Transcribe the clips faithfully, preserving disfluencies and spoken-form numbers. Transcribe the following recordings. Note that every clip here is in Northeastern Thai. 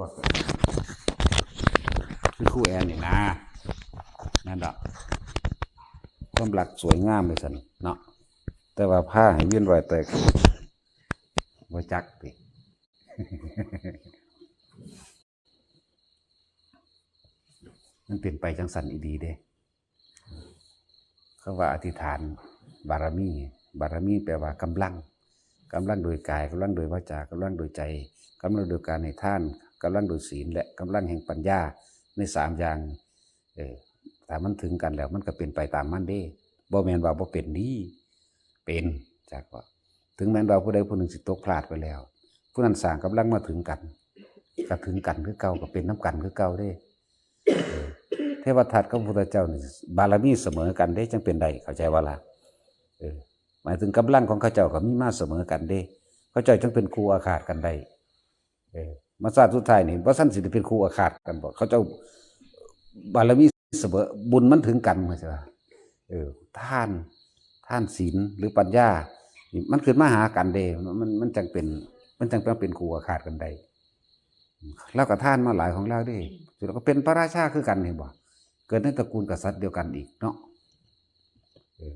วกคือครูแอนนี่นะ นั่นดอก ความรักสวยงามเลยสันเนาะ แต่ว่าพาให้เวียนว่ายแต่บ่จักติ มันเป็นไปจังสันอีดีเด้ คำว่าอธิษฐานบารมี บารมีแปลว่ากำลัง กำลังโดยกาย กำลังโดยวาจา กำลังโดยใจ กำลังโดยการให้ทาน กำลังโดยศีล และกำลังแห่งปัญญา ในสามอย่าง เออ ถ้ามันถึงกันแล้ว มันก็เป็นไปตามมันเด้ บ่แม่นว่าบ่เป็นนี่ เป็น จักว่า ถึงแม้นว่าผู้ใดผู้หนึ่งสิตกพลาดไปแล้ว ผู้นั้นสร้างกำลังมาถึงกัน ก็ถึงกันคือเก่า ก็เป็นนำกันคือเก่าเด้ เออ เทวทัตกับพระพุทธเจ้านี่บารมีเสมอกันเด้ จังเป็นได้ เข้าใจบ่ล่ะ เออ หมายถึงกำลังของเขาเจ้าก็มีมาเสมอกันเด้ เขาเจ้าจังเป็นคู่อาฆาตกันได้ เออ มาชาติสุดท้ายนี่ บ่ซั้นสิได้เป็นคู่อาฆาตกันบ่ เขาเจ้าบารมีเสมอ บุญมันถึงกัน เข้าใจบ่ เออ ทาน ทานศีลหรือปัญญา นี่มันขึ้นมาหากันเด้ มัน มัน มันจังเป็น มันจังเป็นคู่อาฆาตกันได้ ลาวก็ทานมาหลายของลาวเด้ แล้วก็เป็นพระราชาคือกัน เห็นบ่ เกิดในตระกูลกษัตริย์เดียวกันอีกเนาะ เออ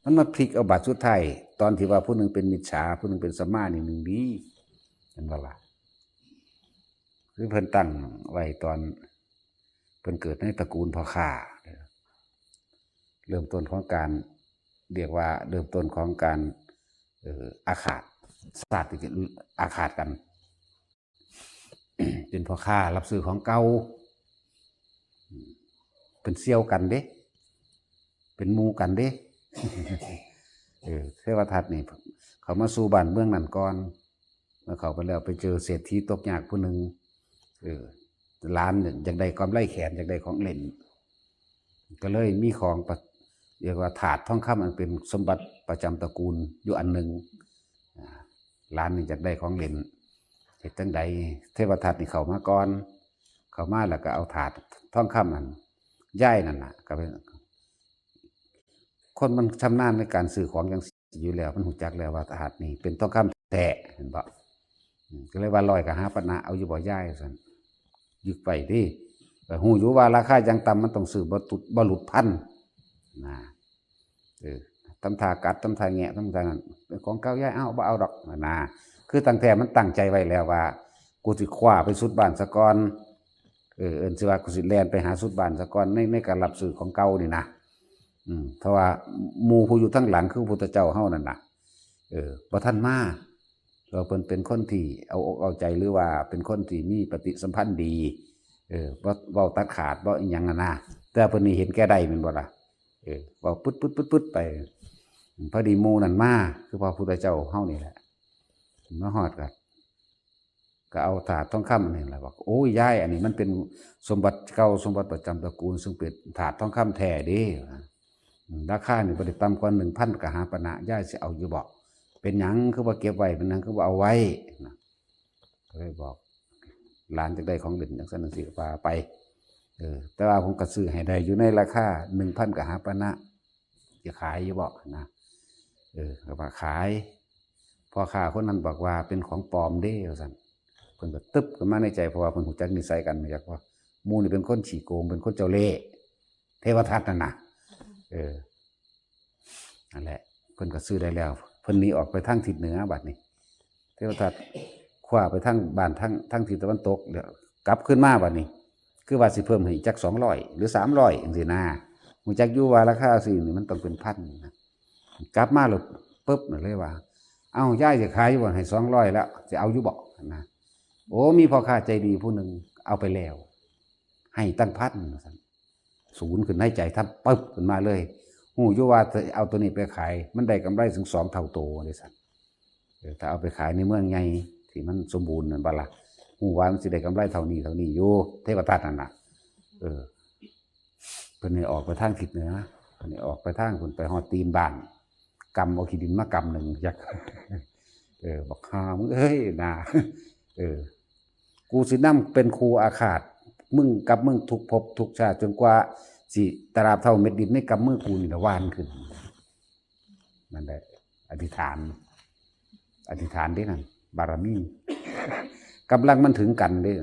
มันมาพลิกเอาบัดสุดท้าย ตอนที่ว่าผู้หนึ่งเป็นมิจฉา ผู้หนึ่งเป็นสัมมานี่หนึ่งดี เห็นบ่ล่ะ คือเพิ่นตั้งไว้ตอนเพิ่นเกิดในตระกูลพ่อค้า เริ่มต้นของการ เรียกว่าเริ่มต้นของการ เอ่อ อาฆาต ชาติที่อาฆาตกัน เป็นพ่อค้ารับซื้อของเก่า เป็นเสี่ยวกันเด้ เป็นหมู่กันเด้ เออ เทวทัตนี่ เขามาสู่บ้านเมืองนั่นก่อน เมื่อเข้าไปแล้วไปเจอเศรษฐีตกยากผู้หนึ่ง เออ หลานเนี่ยอยากได้กำไลแขน อยากได้ของเล่น ก็เลยมีของประ เรียกว่าถาดทองคำอันเป็นสมบัติประจำตระกูลอยู่อันหนึ่ง อ่า หลานนี่อยากได้ของเล่น เฮ็ดจั่งใด เทวทัตนี่เข้ามาก่อน เข้ามาแล้วก็เอาถาดทองคำอันยายนั่นน่ะ ก็เป็น คนมันชำนาญในการซื้อของจั่งซี้อยู่แล้ว มันรู้จักแล้วว่าถาดนี่เป็นทองคำแท้ เห็นบ่ อืม ก็เลยว่า "ร้อยกหาปณะ เอาอยู่บ่ยาย" ซั่น "ยึกไปติ ก็รู้อยู่ว่าราคาอย่างต่ำมันต้องซื้อบ่ตุด บ่หลุดพัน" นะ เออ ทำท่ากัด ทำท่าแงะ ทำท่านั่น "เป็นของเก่ายาย เอา บ่เอาดอก" นะ คือตั้งแต่มันตั้งใจไว้แล้วว่า "กูสิคว้าไปสุดบ้านซะก่อน เออ เอิ้นสิว่ากูสิแล่นไปหาสุดบ้านซะก่อน ใน ในการรับซื้อของเก่านี่นะ" อืม เพราะว่าหมู่ผู้อยู่ทางหลังคือพระพุทธเจ้าเฮานั่นน่ะ เออ บ่ทันมา ก็เพิ่นเป็นคนที่เอาอกเอาใจ หรือว่าเป็นคนที่มีปฏิสัมพันธ์ดี เออ บ่เว้าตัดขาด บ่อิหยังนั่นนะ แต่เพิ่นนี่เห็นแก่ได้แม่นบ่ล่ะ เออ เว้าปึ๊ดๆๆๆไป พอดีหมู่นั่นมา คือพระพุทธเจ้าเฮานี่แหละ มาฮอดก็ ก็เอาถาดทองคำอันนี้แหละ บอก "โอ้ย ยาย อันนี้มันเป็นสมบัติเก่า สมบัติประจำตระกูล ซึ่งเป็นถาดทองคำแท้เด้" อืม "ราคานี่บ่ได้ต่ำกว่าหนึ่งพันกหาปณะ ยายสิเอาอยู่บ่ เป็นหยังคือบ่เก็บไว้ เป็นหยังคือบ่เอาไว้" นะ ก็เลยบอก "หลานอยากได้ของเล่นจั่งซั่นจั่งซี้ ก็ว่าไป เออ แต่ว่าผมก็ซื้อให้ได้อยู่ในราคาหนึ่งพันกหาปณะ จะขายอยู่บ่" นะ เออ ก็ว่าขาย พ่อค้าคนนั้นบอกว่า "เป็นของปลอมเด้" ว่าซั่น เพิ่นก็ตึบขึ้นมาในใจ เพราะว่าเพิ่นรู้จักนิสัยกัน รู้จักว่าหมู่นี่เป็นคนขี้โกง เป็นคนเจ้าเล่ห์ เทวทัตนั่นน่ะ เออ นั่นแหละ เพิ่นก็ซื้อได้แล้ว เพิ่นหนีออกไปทางทิศเหนือบัดนี้ เทวทัตคว้าไปทางบ้านทาง ทางทิศตะวันตก แล้วกลับคืนมาบัดนี้ คือว่าสิเพิ่มให้อีกจักสองร้อยหรือสามร้อยจั่งซี้นะ รู้จักอยู่ว่าราคาซื้อนี่มันต้องเป็นพันนะ กลับมาแล้วปึ๊บนั่นเลยว่า "เอ้า ยายจะขายอยู่บ่ ให้สองร้อยแล้ว จะเอาอยู่บ่" นะ "โอ้ มีพ่อค้าใจดีผู้หนึ่งเอาไปแล้ว ให้ตั้งพัน" ว่าซั่น ศูนย์ขึ้นในใจทัน ปึ๊บขึ้นมาเลย รู้อยู่ว่าถ้าเอาตัวนี้ไปขาย มันได้กำไรถึงสองเท่าโตเลยซั่น เออ ถ้าเอาไปขายในเมืองใหญ่ที่มันสมบูรณ์นั่นบ่ล่ะ รู้ว่ามันสิได้กำไรเท่านี้เท่านี้อยู่ เทวทัตนั่นน่ะ เออ เพิ่นให้ออกไปทางทิศเหนือ เพิ่นให้ออกไปทาง เพิ่นไปฮอดตีนบ้าน กำเอาขี้ดินมากำหนึ่ง จัก เออ "บักห่ามึงเอ้ย" นะ เออ "กูสินำเป็นคู่อาฆาตมึงกับมึงทุกภพทุกชาติ จนกว่าสิ ตราบเท่าเม็ดดินในกำมือกูนี่ละ" หว่านขึ้น นั่นแหละ อธิษฐาน อธิษฐานเด้นั่น บารมี กำลังมันถึงกันเด้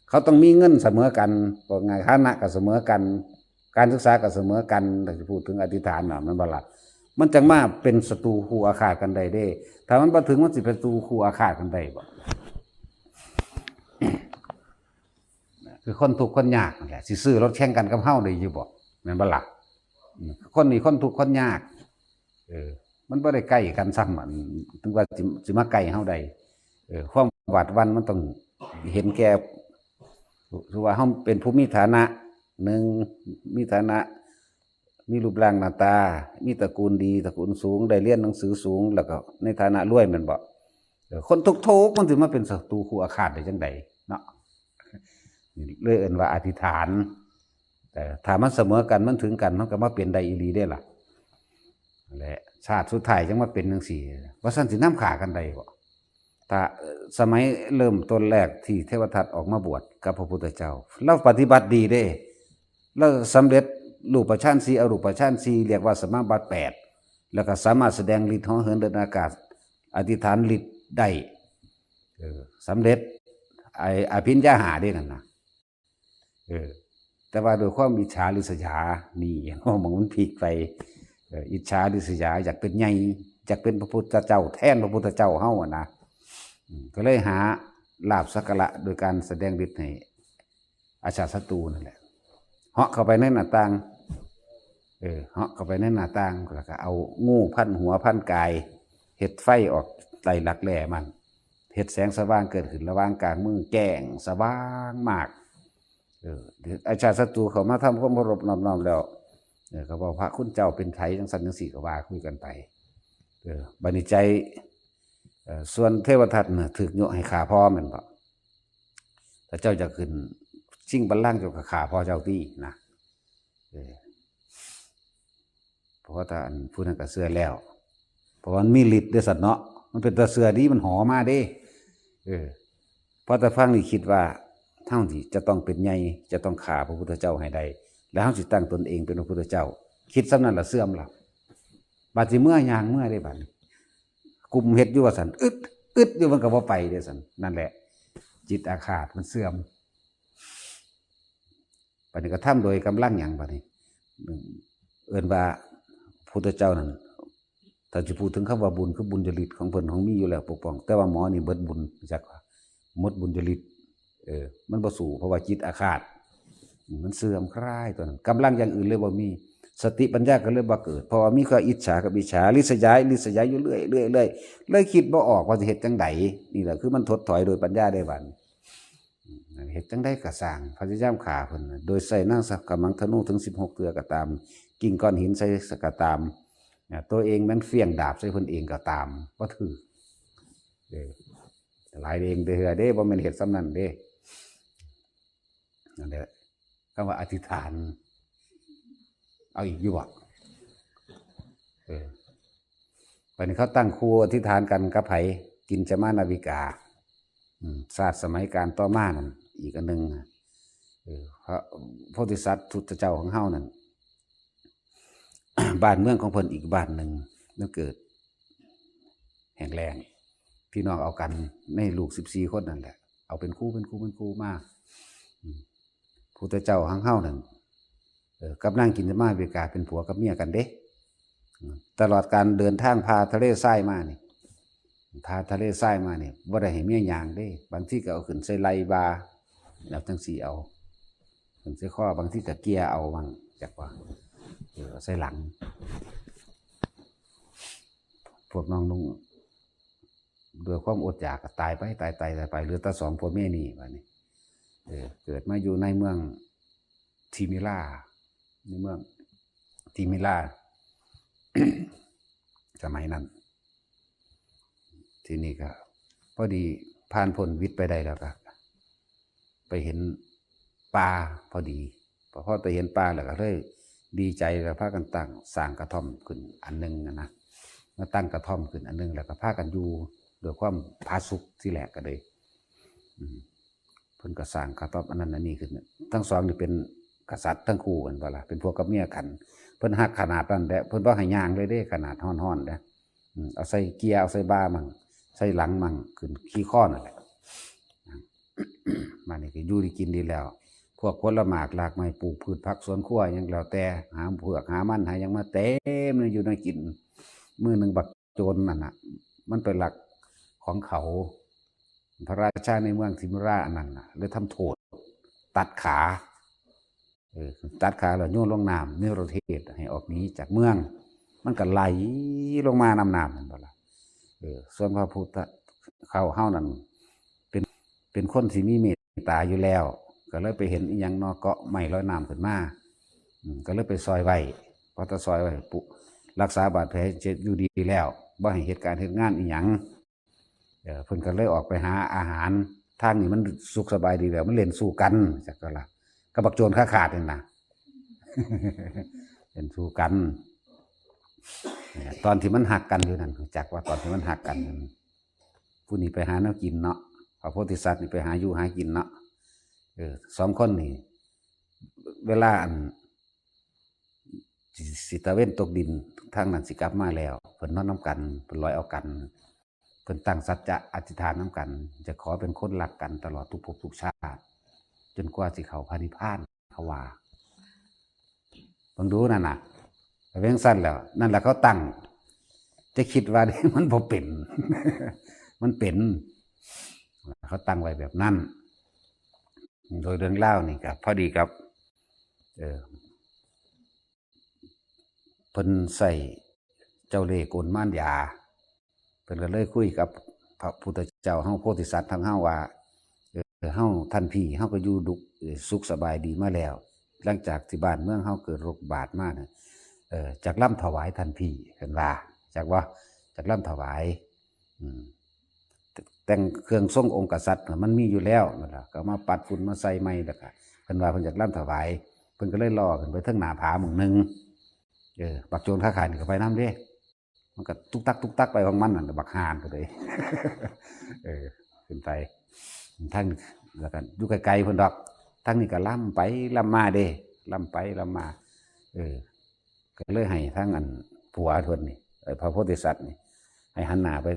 เขาต้องมีเงินเสมอกัน ว่าไง ฐานะก็เสมอกัน การศึกษาก็เสมอกัน ถ้าสิพูดถึงอธิษฐานน่ะ แม่นบ่ล่ะ มันจั่งมาเป็นศัตรูคู่อาฆาตกันได้เด้ ถ้ามันบ่ถึง มันสิเป็นศัตรูคู่อาฆาตกันได้บ่ คือคนทุกข์คนยากนั่นแหละ สิซื้อรถแข่งกันกับเฮาได้อยู่บ่ แม่นบ่ล่ะ อืม คนนี้คนทุกข์คนยาก เออ มันบ่ได้ใกล้กันซ้ำ อัน ถึงว่าสิ สิมาใกล้เฮาได้ เออ ความบาดหวั่นมันต้องเห็นแก่ ถือว่าเฮาเป็นผู้มีฐานะ หนึ่ง มีฐานะ มีรูปร่างหน้าตา มีตระกูลดี ตระกูลสูง ได้เรียนหนังสือสูง แล้วก็ในฐานะรวยแม่นบ่ เออ คนทุกข์ๆ มันสิมาเป็นศัตรูคู่อาฆาตได้จั่งใดเนาะ เลยเอิ้นว่าอธิษฐาน แต่ถ้ามันเสมอกัน มันถึงกัน มันก็มาเป็นได้อีหลีเด้ล่ะ และชาติสุดท้ายจั่งมาเป็นจั่งซี้ ว่าซั่นสินำฆ่ากันได้บ่ ถ้า เอ่อ สมัยเริ่มต้นแรกที่เทวทัตออกมาบวชกับพระพุทธเจ้า ลาวปฏิบัติดีเด้ ลาวสำเร็จรูปฌานสี่ อรูปฌานสี่ เรียกว่าสมาบัติแปด แล้วก็สามารถแสดงฤทธิ์เหาะเหินเดินอากาศ อธิษฐานฤทธิ์ได้ เออ สำเร็จ ไอ้อภิญญาห้าเด้นั่นน่ะ เออ แต่ว่าด้วยความอิจฉาริษยา นี่ หม่องมันพลิกไป เออ อิจฉาริษยา อยากเป็นใหญ่ อยากเป็นพระพุทธเจ้า แทนพระพุทธเจ้าเฮาอะนะ อืม ก็เลยหาลาภสักการะโดยการแสดงฤทธิ์ให้อาชาติศัตรูนั่นแหละ เหาะเข้าไปในหน้าต่าง เออ เหาะเข้าไปในหน้าต่าง แล้วก็เอางูพันหัวพันกาย เฮ็ดไฟออกไตรลักษณ์แล่มัน เฮ็ดแสงสว่างเกิดขึ้นระหว่างกลางมือ แจ้งสว่างมาก เออ อาชาติศัตรูเข้ามาทำความเคารพนอบน้อมแล้ว เออ ก็บอกพระคุณเจ้าเป็นไผจั่งซั่นจั่งซี้ ก็ว่าคุยกันไป เออ บัดนี้ใจ เอ่อ ส่วนเทวทัตน่ะถูกยุให้ฆ่าพ่อแม่นบ่ ถ้าเจ้าอยากขึ้นชิงบัลลังก์ เจ้าก็ฆ่าพ่อเจ้าตินะ เออ เพราะว่าถ้าอันผู้นั้นก็เชื่อแล้ว เพราะว่ามันมีฤทธิ์เด้อสัตว์เนาะ มันเป็นตาเชื่อดี มันหอมาเด้ เออ พอแต่ฟังนี่คิดว่า เฮานี่จะต้องเป็นใหญ่ จะต้องฆ่าพระพุทธเจ้าให้ได้ แล้วเฮาสิตั้งตนเองเป็นพระพุทธเจ้า คิดส่ำนั้นละเสื่อมละ บาดสิเมือย่างเมือได้บาดนี้ กุมเฮ็ดอยู่ว่าซั่น อึด อึดอยู่มันก็บ่ไปเด้ซั่น นั่นแหละ จิตอาฆาตมันเสื่อม บัดนี้ก็ทำโดยกำลังหยังบัดนี้ เอิ้นว่าพุทธเจ้านั่น ถ้าสิพูดถึงคำว่าบุญ คือบุญญาฤทธิ์ของเพิ่นของมีอยู่แล้วปกป้อง แต่ว่าหมอนี่เบิดบุญ จักว่าหมดบุญญาฤทธิ์ เออ มันบ่สู้ เพราะว่าจิตอาฆาต มันเสื่อมคลาย ตอนนั้นกำลังอย่างอื่นเลยบ่มี สติปัญญาก็เลยบ่เกิด เพราะว่ามีความอิจฉากับอิจฉา ริษยา ริษยาอยู่เรื่อย เรื่อย เรื่อย เลยคิดบ่ออกว่าสิเฮ็ดจั่งใด นี่แหละคือมันถดถอยโดยปัญญาได้บัดนี้ เฮ็ดจั่งใดก็ซ่าง พยายามฆ่าเพิ่นน่ะ โดยใช้นางสะกะมังธนูถึงสิบหกเทื่อก็ตาม กิ่งก้อนหินใส่ก็ตาม นะ ตัวเองแม่นเฟี้ยงดาบใส่เพิ่นเองก็ตาม บ่ถืก เออ หลายเด้งเด้อเด้ บ่แม่นเฮ็ดส่ำนั้นเด้ นั่นแหละ คำว่าอธิษฐาน เอาอีกอยู่บ่ เออ บัดนี้เขาตั้งคู่อธิษฐานกันกับไผ กินจมานาวิกา อืม ชาติสมัยการต่อมานั่น อีกอันหนึ่ง เออ พระโพธิสัตว์พุทธเจ้าของเฮานั่น บ้านเมืองของเพิ่นอีกบ้านหนึ่ง มันเกิดแห้งแล้ง พี่น้องเอากันในลูกสิบสี่คนนั่นแหละ เอาเป็นคู่เป็นคู่เป็นคู่มา อืม พุทธเจ้าของเฮานั่น เออ กับนางกินจมาวิกาเป็นผัวกับเมียกันเด้ อืม ตลอดการเดินทางผ่าทะเลทรายมานี่ ผ่าทะเลทรายมานี่ บ่ได้ให้เมียย่างเด้ บางทีก็เอาขึ้นใส่ไหล่บ่า แล้วจั่งซี้เอา ขึ้นใส่คอ บางทีก็เกี่ยเอามั่ง จักว่า เออ เอาใส่หลัง พวกน้องนุ่ง ด้วยความอดอยากก็ตายไป ตาย ตาย ตายไป เหลือแต่สองผัวเมียนี่บัดนี้ เออ เกิดมาอยู่ในเมืองทิมิลา ในเมืองทิมิลา สมัยนั้น ทีนี้ก็ พอดีผ่านพ้นวิทย์ไปได้แล้วก็ ไปเห็นป่าพอดี พอ พอไปเห็นป่าแล้วก็เลยดีใจ แล้วพากันตั้ง สร้างกระท่อมขึ้นอันหนึ่งนะนะ มาตั้งกระท่อมขึ้นอันหนึ่ง แล้วก็พากันอยู่ด้วยความผาสุกทีแรกก็เลย อืม เพิ่นก็สร้างกระต๊อบอันนั้นอันนี้ขึ้น ทั้งสองนี่เป็นกษัตริย์ทั้งคู่ แม่นบ่ล่ะ เป็นผัวกับเมียกัน เพิ่นฮักขนาดนั้นแหละ เพิ่นบ่ให้ย่างเลยเด้ ขนาดฮ้อนๆเด้ อืม เอาใส่เกียร์ เอาใส่บ่ามั่ง ใส่หลังมั่ง ขึ้นขี้คอนั่นแหละ มานี่ก็อยู่ดีกินดีแล้ว พวกผลหมากรากไม้ปลูกพืชผักสวนครัวหยังแล้วแต่ หาเผือกหามันหาหยังมาเต็มเลยอยู่ในกิน มื้อหนึ่งบักโจรนั่นน่ะ มันไปลักของเขา พระราชาในเมืองทิมราอันนั้นน่ะเลยทำโทษ ตัดขา เออ ตัดขาแล้วโยนลงน้ำนิรเทศให้ออกหนีจากเมือง มันก็ไหลลงมานำน้ำนั่นบ่ล่ะ เออ ส่วนพระพุทธเขาเฮานั่น เป็น เป็นคนที่มีเมตตาอยู่แล้ว ก็เลยไปเห็นอีหยังเนาะ เกาะไม้ลอยน้ำขึ้นมา อืม ก็เลยไปซอยไว้ พอตาซอยไว้ปุ๊บ รักษาบาดแผลเจ็บอยู่ดีแล้วบ่ให้เหตุการณ์เหตุงานอีหยัง เออ เพิ่นก็เลยออกไปหาอาหาร ทางนี้มันสุขสบายดีแล้ว มันเล่นสู้กัน จักก็ละ กับบักโจรขาขาดนี่นะ เล่นสู้กัน เนี่ย ตอนที่มันหักกันอยู่นั่น จักว่าตอนที่มันหักกันนั่น ผู้นี้ไปหาแนวกินเนาะ พระโพธิสัตว์นี่ไปหาอยู่หากินเนาะ เออ สองคนนี่ เวลาอัน สิ สิตะเวนตกดิน ทางนั้นสิกลับมาแล้ว เพิ่นนอนนำกัน เพิ่นลอยเอากัน เพิ่นตั้งสัจจะอธิษฐานนำกัน จะขอเป็นคนรักกันตลอดทุกภพทุกชาติ จนกว่าสิเข้าพระนิพพาน เขาว่า เบิ่งดูนั่นน่ะ เป็นจั่งซั่นแล้ว นั่นแหละเขาตั้ง จะคิดว่า มันบ่เป็น มันเป็น เขาตั้งไว้แบบนั้น โดยเรื่องราวนี่ก็พอดีกับ เออ เพิ่นใส่เจ้าเล่ห์กลมารยา เพิ่นก็เลยคุยกับพระพุทธเจ้าเฮา โพธิสัตว์ทั้งเฮาว่า เออ เฮาท่านพี่ เฮาก็อยู่ดุ เออ สุขสบายดีมาแล้ว หลังจากที่บ้านเมืองเฮาเกิดโรคระบาดมาเนี่ย เออ จักลำถวายท่านพี่ เพิ่นว่า จักว่า จักลำถวาย อืม แต่งเครื่องทรงองค์กษัตริย์น่ะมันมีอยู่แล้วนั่นล่ะ ก็มาปัดฝุ่นมาใส่ใหม่ แล้วก็เพิ่นว่าเพิ่นอยากลำถวาย เพิ่นก็เลยล่อขึ้นไปเทิงหน้าผาหม่องหนึ่ง เออ บักโจรขาขาดนี่ก็ไปนำเด้ มันก็ตุกตักตุกตักไปของมันนั่นแหละ บักห่านก็เลย เออ ขึ้นไป ทาง แล้วก็อยู่ไกลๆเพิ่นดอก ทางนี้ก็ลำไปลำมาเด้ ลำไปลำมา เออ ก็เลยให้ทางอันผัวเพิ่นนี่ ไอ้พระโพธิสัตว์นี่ ให้หันหน้าไป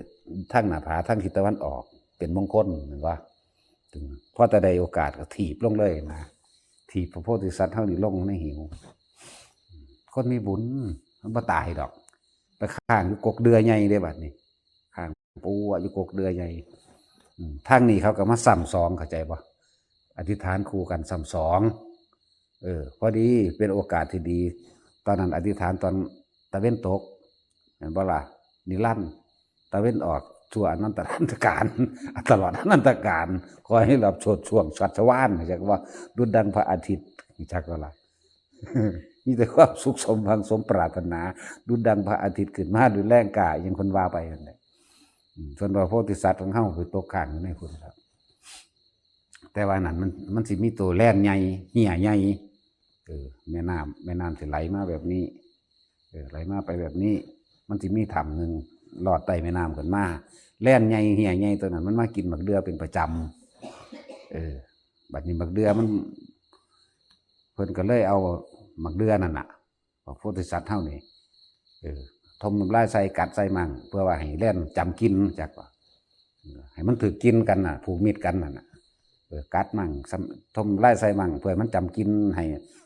ทางหน้าผา ทางทิศตะวันออก เป็นมงคล แม่นบ่ ถึงพอแต่ได้โอกาสก็ถีบลงเลยนะ ถีบพระโพธิสัตว์เฮานี่ลงในเหว คนมีบุญมันบ่ตายดอก ไปค้างอยู่กกเดือใหญ่เด้บัดนี้ ค้างปูอยู่กกเดือใหญ่ อืม ทางนี้เขาก็มาซ้ำสอง เข้าใจบ่ อธิษฐานคู่กันซ้ำสอง เออ พอดีเป็นโอกาสที่ดี ตอนนั้นอธิษฐานตอนตะเวนตก เห็นบ่ล่ะ นิรันดร์ ตะเวนออกชั่วอนันตกาล ตลอดอนันตกาล ขอให้รับโชติช่วงชัชวาล จักว่าดุจดังพระอาทิตย์ จักว่าล่ะ มีแต่ความสุขสมหวังสมปรารถนา ดุจดังพระอาทิตย์ขึ้นมาด้วยแรงกล้า ยังคนว่าไปนั่นแหละ อืม ส่วนพระโพธิสัตว์ของเฮาคือตกค้างอยู่ในพุ้นครับ แต่ว่านั่นมัน มันสิมีตัวแล่นใหญ่ เหี่ยใหญ่ เออ แม่น้ำ แม่น้ำสิไหลมาแบบนี้ เออ ไหลมาไปแบบนี้ มันสิมีถ้ำหนึ่งลอดใต้แม่น้ำขึ้นมา แล่นใหญ่ เหี่ยใหญ่ตัวนั้น มันมากินหมากเดือเป็นประจำ เออ บัดนี้หมากเดือมัน เพิ่นก็เลยเอาหมากเดือนั่นน่ะ พระโพธิสัตว์เฮานี่ เออ ถมน้ำลายใส่กัดใส่มั่ง เพื่อว่าให้แล่นจำกิน จักว่า เออ ให้มันถืกกินกันน่ะ ผูกมิตรกันนั่นน่ะ เออ กัดมั่ง ซ้ำ ถมน้ำลายใส่มั่ง เพื่อให้มันจำกินให้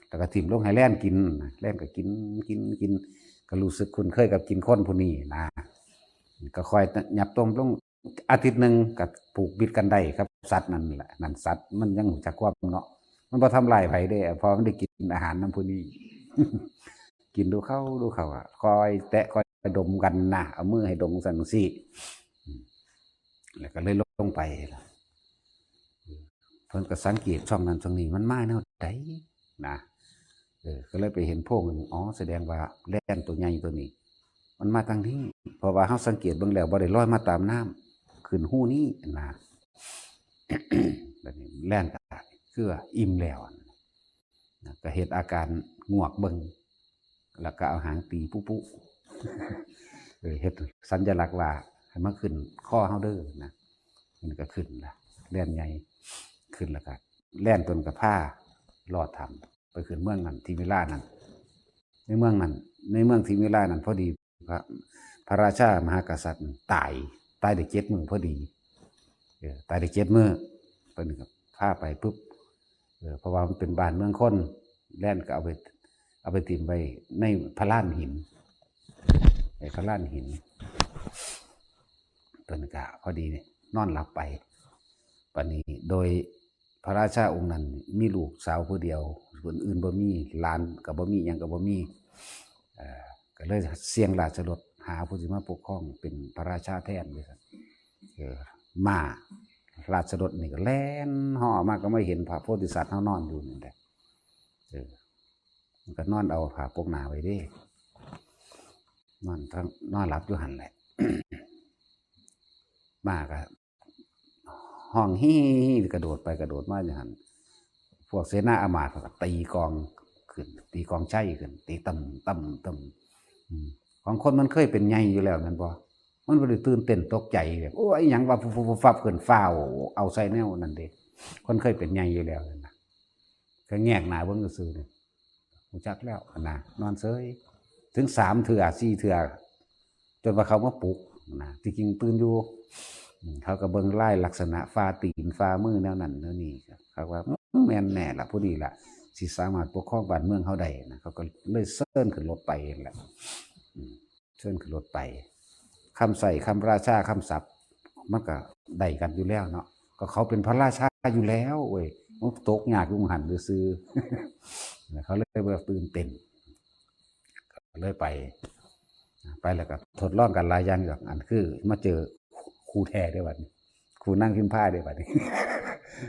แล้วก็ถิ่มลงให้แล่นกินน่ะ แล่นก็กิน กิน กิน ก็รู้สึกคุ้นเคยกับกินคนผู้นี้นะ ก็คอยหยับต้มลง อาทิตย์หนึ่งก็ผูกมิตรกันได้ครับ สัตว์นั่นแหละ นั่นสัตว์มันยังรู้จักความเนาะ มันบ่ทำลายไผเด้ เพราะมันได้กินอาหารนำผู้นี้ กินดูเข้าดูเข้าอะ คอยแตะคอยดมกันนะ เอามือให้ดมจั่งซี้ อืม แล้วก็เลยลงไปล่ะ เพิ่นก็สังเกตช่องนั้นช่องนี้มันมาแนวใดนะ เออ ก็เลยไปเห็นโพรงหนึ่ง อ๋อ แสดงว่าแล่นตัวใหญ่ตัวนี้ มันมาทางนี้ เพราะว่าเฮาสังเกตเบิ่งแล้วบ่ได้ลอยมาตามน้ำ ขึ้นฮูนี้นะ บัดนี้แล่นก็คือว่าอิ่มแล้วนะ ก็เฮ็ดอาการงวกเบิ่ง แล้วก็เอาหางตีปุ๊ปุ๊ เออ เฮ็ดสัญลักษณ์ว่าให้มาขึ้นคอเฮาเด้อนะ มันก็ขึ้นละ แล่นใหญ่ ขึ้นแล้วก็แล่นตัวนั้นก็พาลอดถ้ำ ไปขึ้นเมืองนั้น ทิมพิลานั้น ในเมืองนั้น ในเมืองทิมพิลานั้น พอดีพระ พระราชามหากษัตริย์ตาย ตายได้เจ็ดมื้อพอดี เออ ตายได้เจ็ดมื้อ ไป พิ่นก็พาไปปุ๊บ เออ เพราะว่ามันเป็นบ้านเมืองคน แล่นก็เอาไป เอาไปถิ่มไว้ในพะลานหิน ในพะลานหิน เพิ่นก็พอดีนอนหลับไป บัดนี้โดยพระราชาองค์นั้นมีลูกสาวผู้เดียว คนอื่นบ่มี หลานก็บ่มี หยังก็บ่มี เอ่อ ก็เลยเสี่ยงราชรถ หาผู้สิมาปกครองเป็นพระราชาแทนว่าซั่น เออ ม้าราชรถนี่ก็แล่นฮ้อมา ก็มาเห็นพระโพธิสัตว์เฮานอนอยู่นั่นแหละ เออ มันก็นอนเอาผ้าปกหน้าไว้เด้ นอนทั้ง นอนหลับอยู่หั่นแหละ ม้าก็ฮ้องฮี่ กระโดดไปกระโดดมาอยู่หั่น พวกเสนาอามาตย์ก็ตีกลองขึ้น ตีกลองชัยขึ้น ตีตึ้มตึ้มตึ้ม อืม ของคนมันเคยเป็นใหญ่อยู่แล้วแม่นบ่ มันบ่ได้ตื่นเต้นตกใจแบบ โอ้ย อิหยังวะ ฟุบๆๆๆ ขึ้น ฟ้าวเอาใส่แนวนั่นเด้ คนเคยเป็นใหญ่อยู่แล้วนั่นน่ะ ก็แงกหน้าเบิ่งซื่อๆนี่ รู้จักแล้วนะ นอนเซย ถึงสามเทื่อ สี่เทื่อ จนว่าเขามาปลุกนะ ที่จริงตื่นอยู่ อืม เขาก็เบิ่งลายลักษณะฝ่าตีนฝ่ามือแนวนั้นแนวนี้ เขาว่า อืม แม่นแน่ล่ะ ผู้นี้ล่ะ สิสามารถปกครองบ้านเมืองเฮาได้นะ เขาก็เลยเชิญขึ้นรถไปนั่นแหละ อืม เชิญขึ้นรถไป คำใช้ คำราชา คำศัพท์ มันก็ได้กันอยู่แล้วเนาะ ก็เขาเป็นพระราชาอยู่แล้วเว้ย มันตกยากอยู่หั่นซื่อๆ เขาเลยบ่ตื่นเต้น ก็เลยไป ไปแล้วก็ทดลองกันหลายอย่างอยู่ดอก อันคือมาเจอครูแท้เด้บัดนี้ ครูนางพิมพาเด้บัดนี้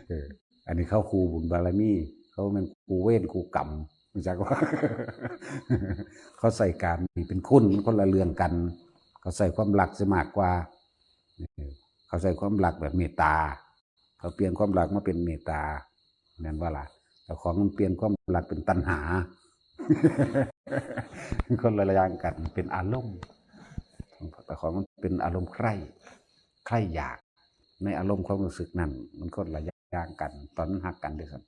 เออ อันนี้เขาครูบุญบารมี เขาแม่นครูเวรครูกรรม รู้จักว่า เขาใช้กามนี่เป็นคุณ มันคนละเรื่องกัน เขาใช้ความรักซะมากกว่า เออ เขาใช้ความรักแบบเมตตา เขาเปลี่ยนความรักมาเป็นเมตตา แม่นบ่ล่ะ เจ้าของมันเปลี่ยนความรักเป็นตัณหา คนละอย่างกัน เป็นอารมณ์ เจ้าของมันเป็นอารมณ์ใคร่ ใคร่อยาก ในอารมณ์ความรู้สึกนั้น มันคนละอย่างกัน ตอนมันฮักกันเด้อครับ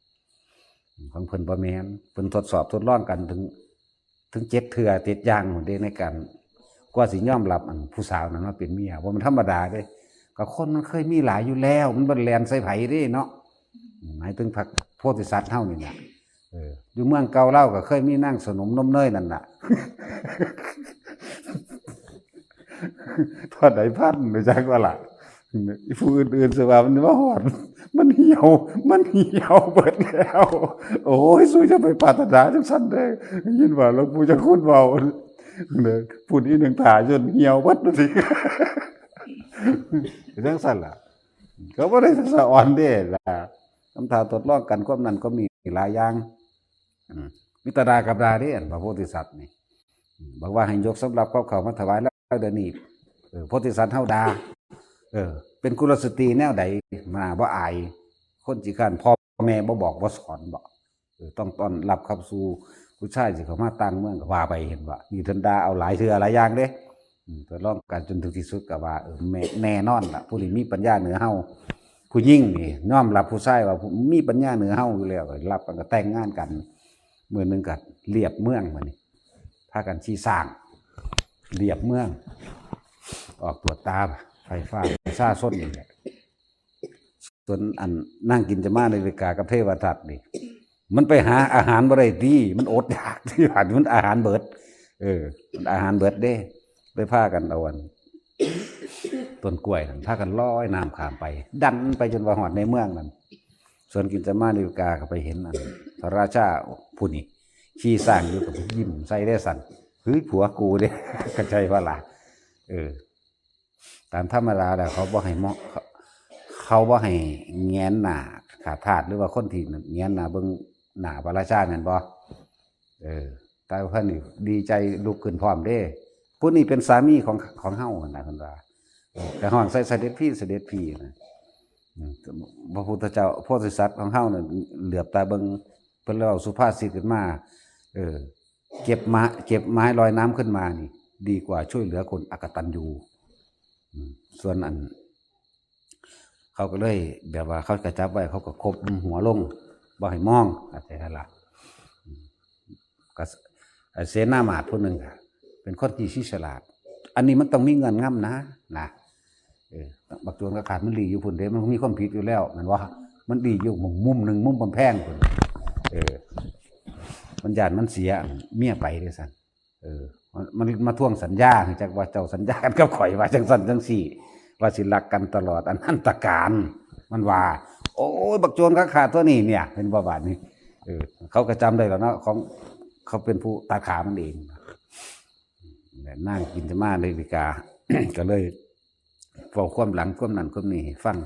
ของเพิ่นบ่แม่น เพิ่นทดสอบทดลองกันถึง ถึงเจ็ดเทื่อเจ็ดอย่างพู้นเด้ ในการ กว่าสิยอมรับอันผู้สาวนั้นมาเป็นเมีย บ่แม่นธรรมดาเด้ ก็คนมันเคยมีหลายอยู่แล้ว มันบ่ได้แล่นใส่ไผเด้เนาะ หมายถึงพระโพธิสัตว์เฮานี่น่ะ เออ อยู่เมืองเก่าลาวก็เคยมีนางสนมนมเนยนั่นน่ะ เท่าใดพัน รู้จักบ่ล่ะ อีผู้อื่นๆ สิว่ามันมาฮอด มันเหี่ยว มันเหี่ยวเบิดแล้ว โอ้ย สู้จะไปปรารถนาจังซั่นเด้ ยินว่าหลวงปู่เจ้าคุณเว้า เด้อ ผู้นี้หนึ่งถ่าจนเหี่ยวเบิดสิ จังซั่นล่ะ ก็บ่ได้สะออนเด้ล่ะ คำถามทดลองกัน ความนั้นก็มีหลายอย่าง อืม มีแต่ด่ากับด่าเด้ อันพระโพธิสัตว์นี่ อืม บอกว่าให้ยกสำรับกับข้าวมาถวายแล้วเดี๋ยวนี้ เออ โพธิสัตว์เฮาด่า เออ เป็นกุลสตรีแนวใด มาบ่อาย คนขี้คร้าน พ่อแม่บ่บอกบ่สอนบ่ เออ ต้องต้อนรับเข้าสู่ ผู้ชายสิเข้ามาต่างเมืองก็ว่าไป เห็นบ่ นี่เพิ่นด่าเอาหลายเทื่อหลายอย่างเด้ อืม ทดลองกันจนถึงที่สุดก็ว่า เออ แม่ แน่นอนล่ะ ผู้นี้มีปัญญาเหนือเฮา ผู้หญิงนี่ยอมรับผู้ชายว่าผู้มีปัญญาเหนือเฮาอยู่แล้ว รับกันก็แต่งงานกัน มื้อหนึ่งก็เลียบเมือง บัดนี้ พากันขี่ช้าง เลียบเมือง ออกตรวจตราไฟฟ้าประชาชนนี่แหละ ส่วนอันนางกินจมานาวิกากับเทวทัตนี่ มันไปหาอาหารบ่ได้ติ มันอดอยากที่ผ่านมันอาหารเบิด เออ มันอาหารเบิดเด้ เลยพากันเอาอัน ต้นกล้วยนั่น พากันลอยน้ำข้ามไป ดันไปจนว่าฮอดในเมืองนั่น ส่วนกินจมานาวิกาก็ไปเห็นอัน พระราชาผู้นี้ขี่ช้างอยู่ก็ยิ้มใส่เด้สั่น เฮ้ย ผัวกูเด้ เข้าใจบ่ล่ะ เออ ตามธรรมดาแล้วเขาบ่ให้มอง เขา เขาบ่ให้แงนหน้าข้าทาส หรือว่าคนที่แงนหน้าเบิ่งหน้าพระราชาแม่นบ่ เออ แต่เพิ่นนี่ดีใจลุกขึ้นพร้อมเด้ ผู้นี้เป็นสามีของ ของเฮาหั่นน่ะ เพิ่นว่า เออ ก็ฮ้องใส่เสด็จพี่ เสด็จพี่นะ อืม พระพุทธเจ้า โพธิสัตว์ของเฮานั่นเหลือบตาเบิ่ง เพิ่นเลยเอาสุภาษิตขึ้นมา เออ เก็บมา เก็บไม้ลอยน้ำขึ้นมานี่ ดีกว่าช่วยเหลือคนอกตัญญู อืม ส่วนอัน เขาก็เลยแบบว่าเขาก็จับไว้ เขาก็คบหัวลง บ่ให้มอง เข้าใจหั่นล่ะ อืม ก็ เสนามาตย์ผู้หนึ่งอะ เป็นคนที่ฉลาด อันนี้มันต้องมีเงื่อนงำนะ นะ เออ บักโจรก็ขาดมันหลีอยู่พุ้นเด้ มันมีความผิดอยู่แล้ว แม่นบ่ มันดีอยู่มุม มุมหนึ่ง มุมกำแพงพุ่น เออ มันย้านมันเสียเมียไปเด้ซั่น เออ มัน มันมาทวงสัญญา จักว่าเจ้าสัญญากันกับข่อยว่าจังซั่นจังซี่ ว่าสิรักกันตลอดอนันตกาล มันว่า โอ้ย บักโจรขาขาดตัวนี้เนี่ย เห็นบ่บาดนี้ เออ เขาก็จำได้แล้วเนาะ ของเขาเป็นผู้ตัดขามันเอง นางกินจะมาเลยวิกา ก็เลยเว้าความหลังความนั้นความนี้ให้ฟัง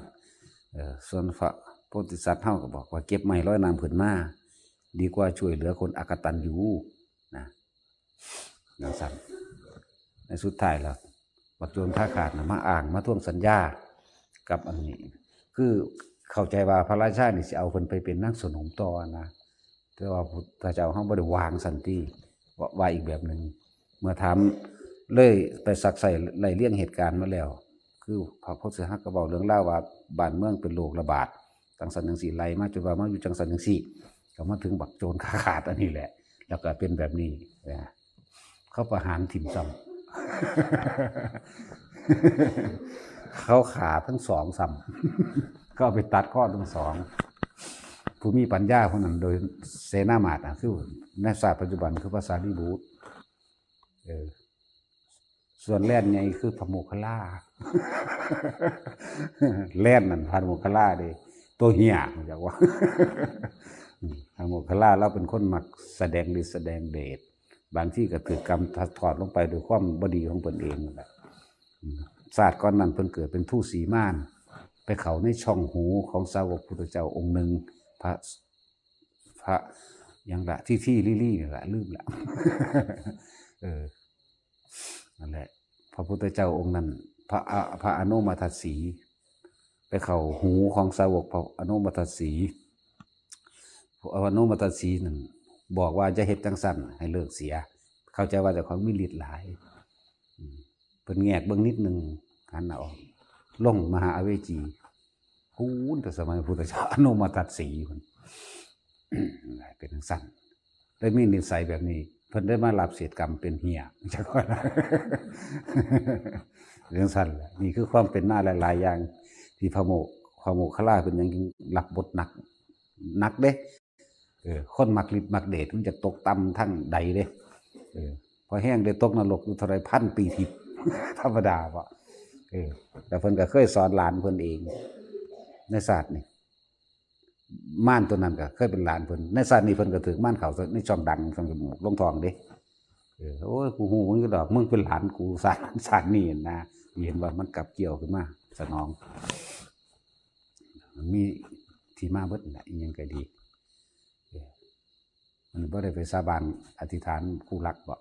เออ ส่วนพระโพธิสัตว์เฮาก็บอกว่าเก็บไม้ลอยน้ำขึ้นมา ดีกว่าช่วยเหลือคนอกตัญญูนะ จังซั่น ในสุดท้ายแล้ว บักโจรขาขาดน่ะมาอ้างมาทวงสัญญากับอันนี้ คือเข้าใจว่าพระราชานี่สิเอาเพิ่นไปเป็นนางสนมต่อนะ แต่ว่าพระเจ้าเฮาบ่ได้วางซั่นติ ว่า ว่าอีกแบบหนึ่ง เมื่อถามเลยไปซักไซ้ไล่เรียงเหตุการณ์มาแล้ว คือพระโพธิสัตว์ก็เว้าเรื่องราวว่าบ้านเมืองเป็นโรคระบาด จังซั่นจังซี่ ไล่มาจนว่ามาอยู่จังซั่นจังซี่ ก็มาถึงบักโจรขาขาดอันนี้แหละ แล้วก็เป็นแบบนี้นะ เขาประหารถิ่มซ้ำ เขาขาทั้งสองซ้ำ ก็เอาไปตัดข้อทั้งสอง ผู้มีปัญญาผู้นั้นโดยเสนามาตย์นะ คือในศาสตร์ปัจจุบันคือพระสารีบุตร เออ ส่วนแล่นใหญ่คือพระโมคคัลลา แล่นนั่นพระโมคคัลลาเด้ ตัวเหี่ย รู้จักว่า พระโมคคัลลาเราเป็นคนมักแสดงฤทธิ์แสดงเดช บางทีก็ถือกรรมถอดลงไปโดยความบ่ดีของเพิ่นเองนั่นแหละ อืม ชาติก่อนนั้นเพิ่นเกิดเป็นทูตสีม่าน ไปเข้าในช่องหูของสาวกพุทธเจ้าองค์หนึ่ง พระ พระหยังละ ที่ที่ลี่ลี่นี่แหละ ลืมละ เออ นั่นแหละ พระพุทธเจ้าองค์นั้น พระอะ พระอโนมทัสสี ไปเข้าหูของสาวกพระอโนมทัสสี พระอโนมทัสสีนั่นบอกว่าจะเฮ็ดจังซั่นให้เลิกเสีย เข้าใจว่าเจ้าของมีฤทธิ์หลาย อืม เพิ่นแงกเบิ่งนิดหนึ่ง หันหน้าออก ลงมหาอเวจี พู้นแต่สมัยพุทธเจ้าอโนมทัสสีพุ้น เป็นจังซั่น ได้มีนิสัยแบบนี้ เพิ่นได้มารับเศษกรรมเป็นเหี่ย จักว่า เป็นจังซั่นแหละ นี่คือความเป็นมาหลายๆอย่าง ที่พระโมค พระโมคคัลลาเพิ่นยังรับบทหนัก หนักเด้ เออ คนมักฤทธิ์มักเดชมันจะตกต่ำทั้งใดเด้ เออ พอแห้งได้ตกนรกอยู่เท่าไรพันปีทิพย์ ธรรมดาบ่ เออ แต่เพิ่นก็เคยสอนหลานเพิ่นเอง ในชาตินี่ ม่านตัวนั้นก็เคยเป็นหลานเพิ่น ในชาตินี้เพิ่นก็ถืกม่านเขาในช่องดัง ช่องจมูก ลงท้องเด้ เออ โอ้ย กูฮู้มึงอยู่ดอก มึงเป็นหลานกู ชาติ ชาตินี้นะ เห็นว่ามันกลับเกี่ยวขึ้นมา สนอง มันมีที่มาเบิดนั่นแหละ อิหยังก็ดี เออ มันบ่ได้ไปสาบานอธิษฐานคู่รักบ่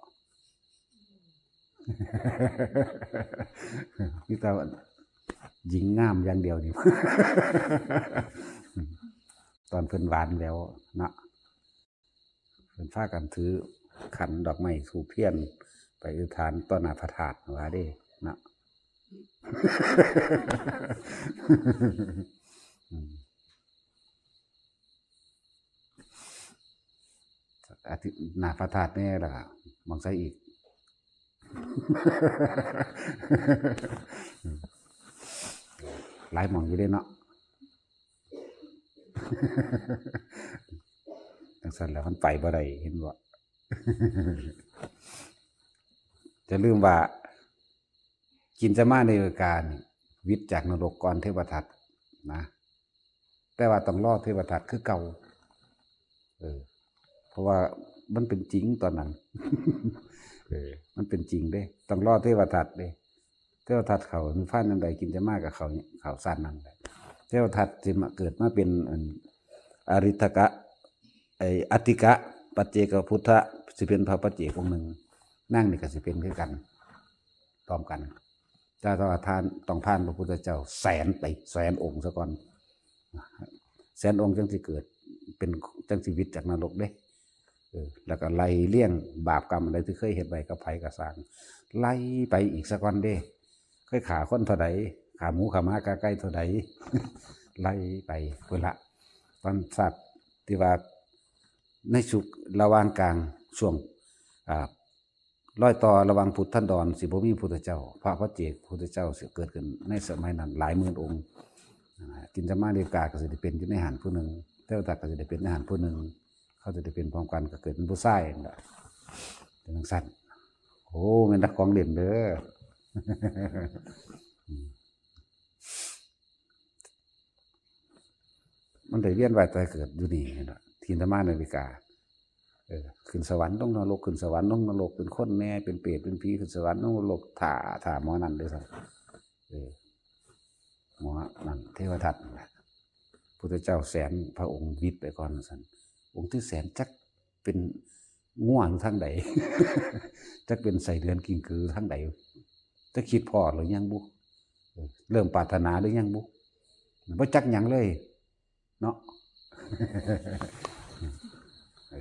มีแต่หญิงงามอย่างเดียวนี่ ตอนเพิ่นหวานแหววเนาะ เพิ่นพากันถือขันดอกไม้ธูปเทียน ไปอธิษฐานต่อหน้าพระธาตุว่าเด้เนาะ อืม อธิ หน้าพระธาตุแน่ล่ะ หม่องใสอีก หลายหม่องอยู่เด้เนาะ จังซั่นแหละมันไปบ่ได้ เห็นบ่ จะลืมว่า กินจะมาในเวลาการนี่ วิทย์จากนรกก่อนเทวทัตนะ แต่ว่าต้องรอเทวทัตคือเก่า เออ เพราะว่ามันเป็นจริงตอนนั้น เออ มันเป็นจริงเด้ ต้องรอเทวทัตเด้ เทวทัตเขานิพพานนั่นใด กินจะมากับเขาเนี่ย เขาสั้นนั่นแหละ เทวทัตสิมาเกิดมาเป็นอันอริทกะ ไอ้อัตถิกะ ปัจเจกพุทธะ สิเป็นพระปัจเจกองค์หนึ่ง นางนี่ก็สิเป็นคือกัน พร้อมกัน แต่ว่าท่านต้องผ่านพระพุทธเจ้าแสนไป แสนองค์ซะก่อน แสนองค์จังสิเกิด เป็น จังสิวิทย์จากนรกเด้ เออ แล้วก็ไล่เรียงบาปกรรมอะไรที่เคยเฮ็ดไว้กับไผก็ซ่าง ไล่ไปอีกซะก่อนเด้ เคยฆ่าคนเท่าใด ฆ่าหมูฆ่าหมากาไก่เท่าใด ไล่ไปพุ้นละ ตอนสัตว์ที่ว่าในสุขระหว่างกลางช่วง อ่า รอยต่อระหว่างพุทธันดร สิบ่มีพุทธเจ้า พระปัจเจกพุทธเจ้าสิเกิดขึ้นในสมัยนั้นหลายหมื่นองค์ นั่นล่ะ กินสมาธิกาก็สิได้เป็นอยู่ในหั้นผู้หนึ่ง เทวทัตก็สิได้เป็นในหั้นผู้หนึ่ง เขาจะได้เป็นพร้อมกันก็เกิดเป็นผู้ชายนั่นล่ะ เป็นจั่งซั่น โอ้ แม่นแต่ของเล่นเด้อ มันได้เวียนว่ายตายเกิดอยู่นี่นั่นล่ะ ทินธรรมานาวิกา เออ ขึ้นสวรรค์ลงนรก ขึ้นสวรรค์ลงนรก เป็นคนแน่ เป็นเปรต เป็นผี ขึ้นสวรรค์ลงนรก ถ้า ถ้าหมอนั่นเด้อซั่น เออ หมอนั่น เทวทัตนั่นล่ะ พุทธเจ้าแสนพระองค์วิดไปก่อนซั่น องค์ที่แสนจักเป็นงัวอยู่ทางใด จักเป็นไส้เดือนกิ้งกือทางใด จักคิดพ้อหรือยังบุ เออ เริ่มปรารถนาหรือยังบุ บ่จักหยังเลย เนาะ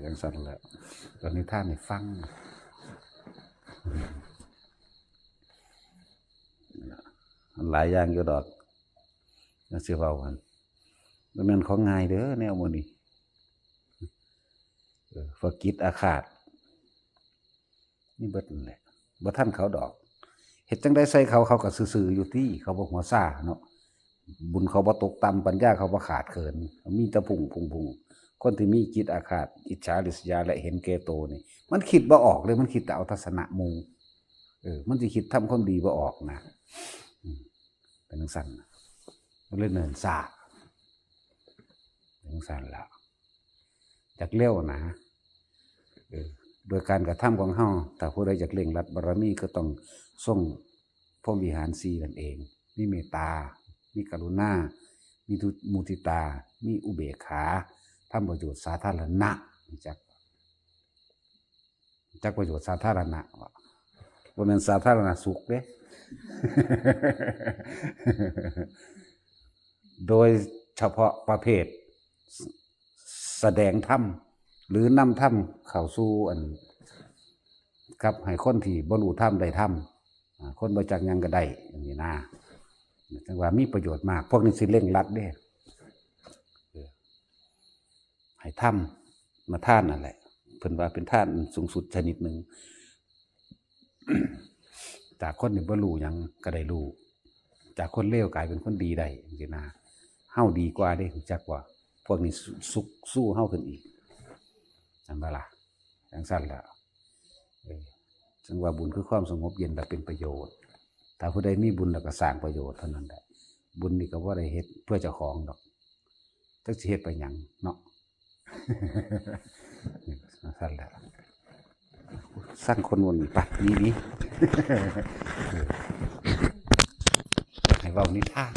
จั่งซั่นแหละ ตอนนี้ท่านให้ฟัง มันหลายอย่างอยู่ดอก จั่งสิเว้าหั่น บ่แม่นของง่ายเด้อแนวหมู่นี้ เออ พวกจิตอาฆาต นี่เบิดนั่นแหละ บ่ทันเขาดอก เฮ็ดจั่งใดใส่เขา เขาก็ซื่อๆอยู่ติ เขาบ่หัวซ่าเนาะ บุญเขาบ่ตกต่ำ ปัญญาเขาบ่ขาดเขิน มีแต่พุ่ง พุ่ง พุ่ง คนที่มีจิตอาฆาต อิจฉาริษยา และเห็นแก่โตนี่ มันคิดบ่ออกเลย มันคิดแต่เอาทัศนะหมู่ เออ มันสิคิดทำความดีบ่ออกนะ อืม เป็นจั่งซั่นน่ะ มันเลยเนิ่นช้า เป็นจั่งซั่นล่ะ อยากเร็วนะ เออ โดยการกระทำของเฮา ถ้าผู้ใดอยากเร่งรัดบารมีก็ต้องทรงพรหมวิหารสี่นั่นเอง มีเมตตา มีกรุณา มีมุทิตา มีอุเบกขา ทำประโยชน์สาธารณะ จัก จักประโยชน์สาธารณะวะ บ่แม่นสาธารณสุขเด้ โดยเฉพาะประเภท แสดงธรรม หรือนำธรรมเข้าสู่อัน กับให้คนที่บ่รู้ธรรมได้ธรรม อ่า คนบ่จักหยังก็ได้ อย่างนี้นะ จั่งว่ามีประโยชน์มาก พวกนี้สิเร่งรัดเด้ เออ ให้ธรรมมาทานนั่นแหละ เพิ่นว่าเป็นทานสูงสุดชนิดหนึ่ง จากคนที่บ่รู้หยังก็ได้รู้ จากคนเลวกลายเป็นคนดีได้ จั่งซี้นะ เฮาดีกว่าเด้ รู้จักบ่ พวกนี้สุ สุขสู้เฮาขึ้นอีก จั่งบ่ล่ะ จั่งซั่นล่ะ เออ จั่งว่าบุญคือความสงบเย็นและเป็นประโยชน์ ถ้าผู้ใดมีบุญแล้วก็สร้างประโยชน์เท่านั้นแหละ บุญนี่ก็บ่ได้เฮ็ดเพื่อเจ้าของดอก จักสิเฮ็ดไปหยังเนาะ ซั่นแหละ สร้างคนวนไป นี่ นี่ ให้เว้านิทาน